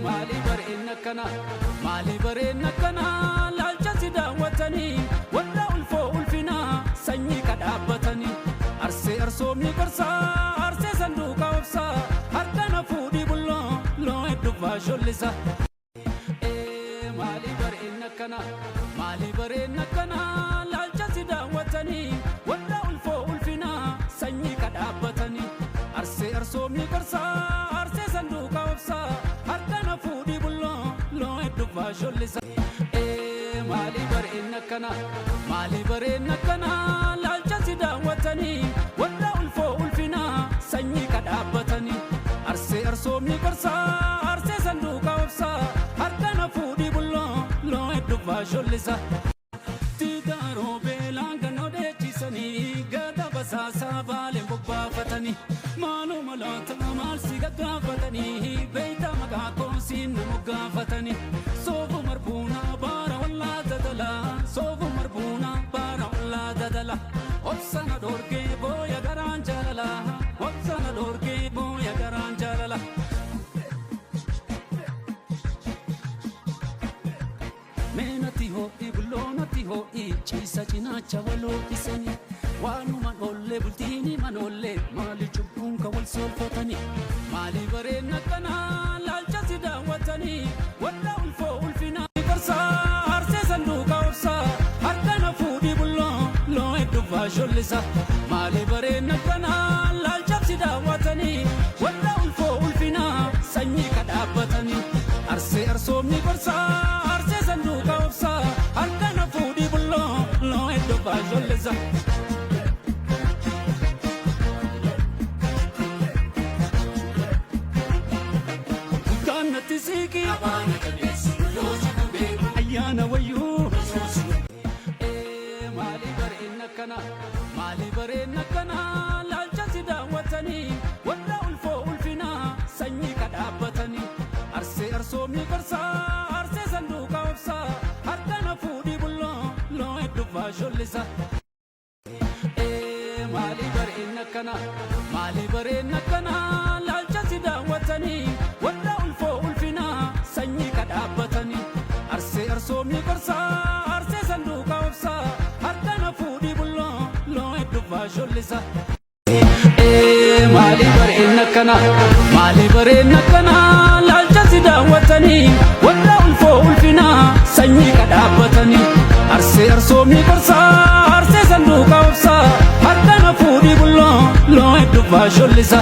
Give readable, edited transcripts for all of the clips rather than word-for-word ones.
Maali bareen akkana, maali bareen akkana, laalcha si daawwatanii warra ulfoo ulfinaa sanyii kadhaabbatanii. Arsee arsoomni qarsaa, arsee sanduuqa obsaa, harka na fuudhii bulloo loo hedduu faashollisa. Maali bareen akkana, maali bareen akkana, laalcha si daawwatanii warra ulfoo ulfinaa sanyii kadhaabbatanii. Arsee arsoomni qarsaa, arsee sanduuqa obsaa, harka na fuudhii bulloo loo hedduu faashollisa. Maali bareen akkana, maali bareen akkana, laalcha si daawwatanii warra ulfoo ulfinaa sanyii kadhaabbatanii. Arsee arsoomni qarsaa, arsee sanduuqa obsaa, harka na fuudhii bulloo loo hedduu faashollisa. Tiitaaroo beelaan kan odeechisanii gada basaasaa baaleen bobbaafatanii maaluma laata maal si gaggaafatanii beeyta maqaa koosiin na moggaafatanii soofu marbuunaa baara wallaa dadalaa soofu marbuunaa baara wallaa dadala obsana dhoorgee booya garaan jaalala obsana dhoorgee booya garaan jaalala. Meenati ho'i bulloonati ho'i ciisa cinaacha waloo isanii waanuma dhoollee bultiini manoollee maali cubbuun ka wal soolfatanii maali bareen akkanaa laalcha si daawwatanii warra ulfoo ulfinaa qarsaa arsee sanduuqa obsaa harka na fuudhii bulloo loo hedduu faashollisa maali bareen akkanaa laalcha si daawwatanii warra ulfoo ulfinaa sanyii kadhaabbatanii arsee arsoomni qarsaa arsee sanduuqa obsaa harka na fuudhii bulloo loo hedduu faashollisa. Kanatti siiqii ayyaana wayyuu. Maali bareen akkana, maali bareen akkana, laalcha si daawwatanii warra ulfoo ulfinaa sanyii kadhaabbatanii. Arsee arsoomni qarsaa, arsee sanduuqa obsaa, harka na fuudhii bulloo loo hedduu faashollisa. Maali bareen akkana, maali bareen akkana, laalcha si daawwatanii warra ulfoo ulfinaa sanyii kadhaabbatanii. Arsee arsoomni qarsaa, arsee sanduuqa obsaa, harka na fuudhii bulloo loo hedduu faashollisa. Maali bareen akkana, maali bareen akkana, laalcha si daawwatanii warra ulfoo ulfinaa sanyii kadhaabbatanii. Arsee arsoomni qarsaa, arsee sanduuqa obsaa, harka na fuudhii bulloo loo hedduu faashollisa.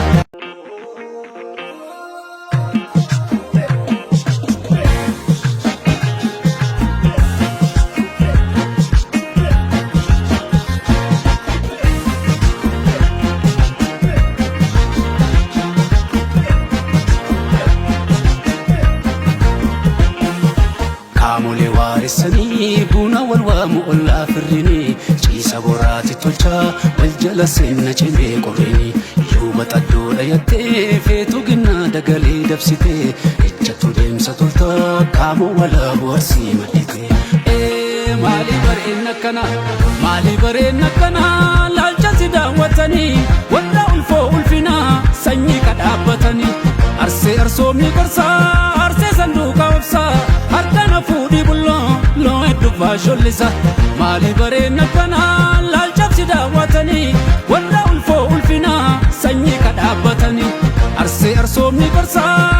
Qaamolee waaressanii buna wal waamu ollaa firrini ciisa boraati tolchaa wal jala seenna cimee qorrini yuuba xaddoo dhayattee feetu ginnaa dagalee dabsitee ejjattu deemsa toltaa qaamoo walaabu arsii maddite. Maali bareen akkana, maali bareen akkana, laalcha si daawwatanii warra ulfoo ulfinaa sanyii kadhaabbatanii. Arsee arsoomni qarsaa, arsee sanduuqa obsaa, harka na fuudhii bulloo loo hedduu faashollisa. Maali bareen akkana, laalcha si daawwatanii warra ulfoo ulfinaa sanyii kadhaabbatanii. Arsee arsoomni qarsaa,